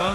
Kuv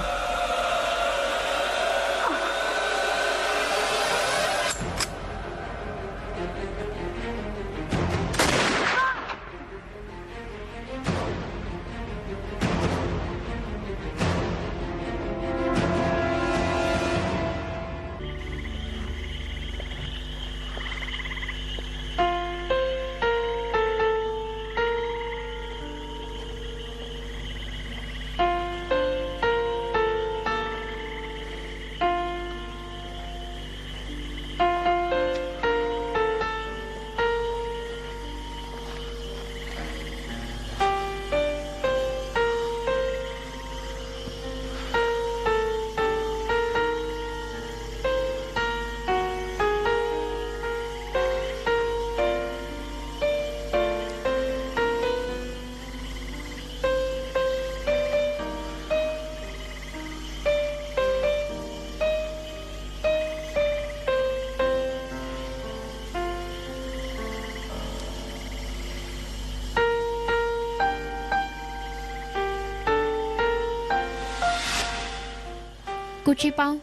tsis paub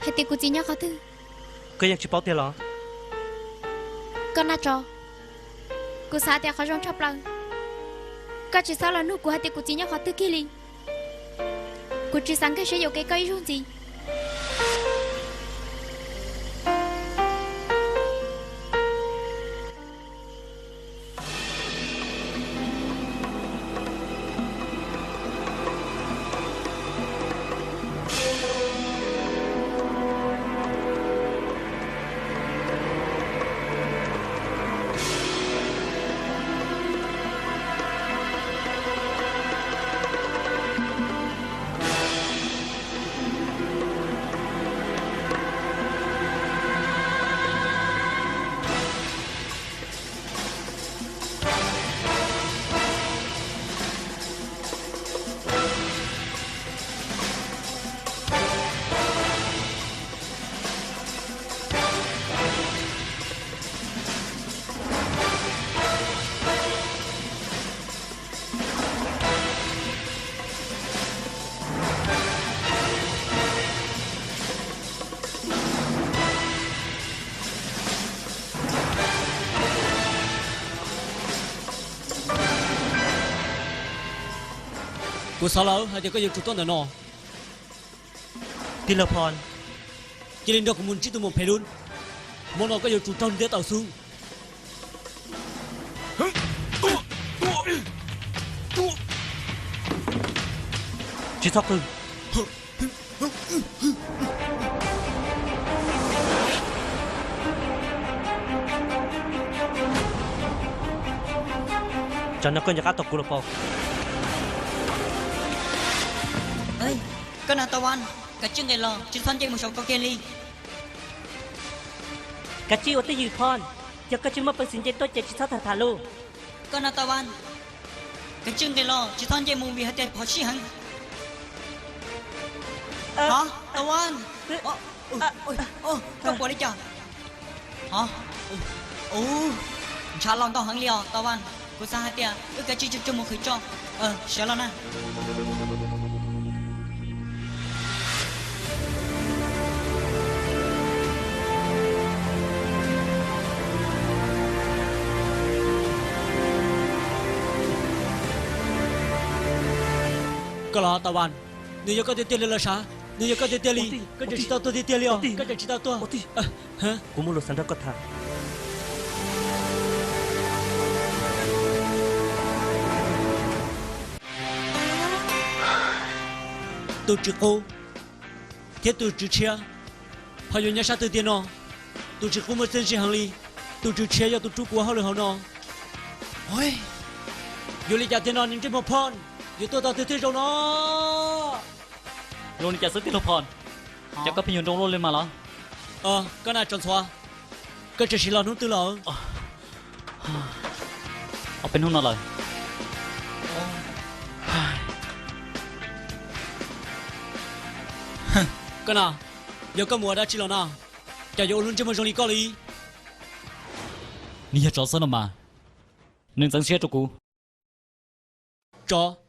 hais tias kuv txiv nyob qhov twg. Koj yeej tsis paub tiag los? Koj naj tso, kuv xav tias qhov zoo tshaj plaws koj tsis txhob los nug kuv hais tias kuv txiv nyob qhov twg kiag li. Kuv tsis xav nkag siab yuam kev koj ib zaug ntxiv. Kuv xav lawm hais tias koj yuav tsum tuaj ntawm no. Tij laug Phon, cia li nrog kuv mus ntsib tus muam phem lub. Hmo no koj yuav tsum raug ntiab tawm xwb. Tsis txhob qw. Tsam no koj nco qab tau kuv los pom. Koj na Tau Vas, kav tsij nqis los, tsis txhob nce mus saum ko kiag li. Kav tsij ua twj ywm Phon, yog koj tsis muaj peev xwm nce tuaj ces tsis txhob tham tham lus. Koj na Tau Vas, kav tsij nqis los, tsis txhob nce mus vim hais tias phom sij heev. Tau Vas, koj puas li cas? Ntshav los nkauj heev li os Tau Vas. Kuv xav hais tias wb kav tsij tsuag tsuag mus qhwv tso. Sawv los na. Koj los Tau Vas, nws yog koj tiag tiag li los sav? Nws yog koj tiag tiag li? Koj tseem tsis tau tuag tiag tiag li os? Koj tseem tsis tau tuag? Kuv muaj lus xav nrog koj tham. Tus tswv qub thiab tus tswv tshiab ho yuav nyob sab twg tiag no? Tus tswv qub muaj txiaj ntsig heev li, tus tswv tshiab yog tus rub kuv ua hauj lwm hauv no. Yuav li cas tiag no, niag ntsej muag Phon yuav tuag tau twg thiaj zoo no? Zoo li cas xwb tij laug Phon? Cas koj pheej yuav nroo luaj li mas los? Koj na Tso Ntxhuav, koj tseem sim los hnub twg lawm? Ob peb hnub no lawm. Koj na, yog koj mus ua dab tsi los no, cas yuav ua lub ntsej muag zoo li koj li? Nws yog tsov xwb no mas, nws ntxeev siab rau kuv. Tsov?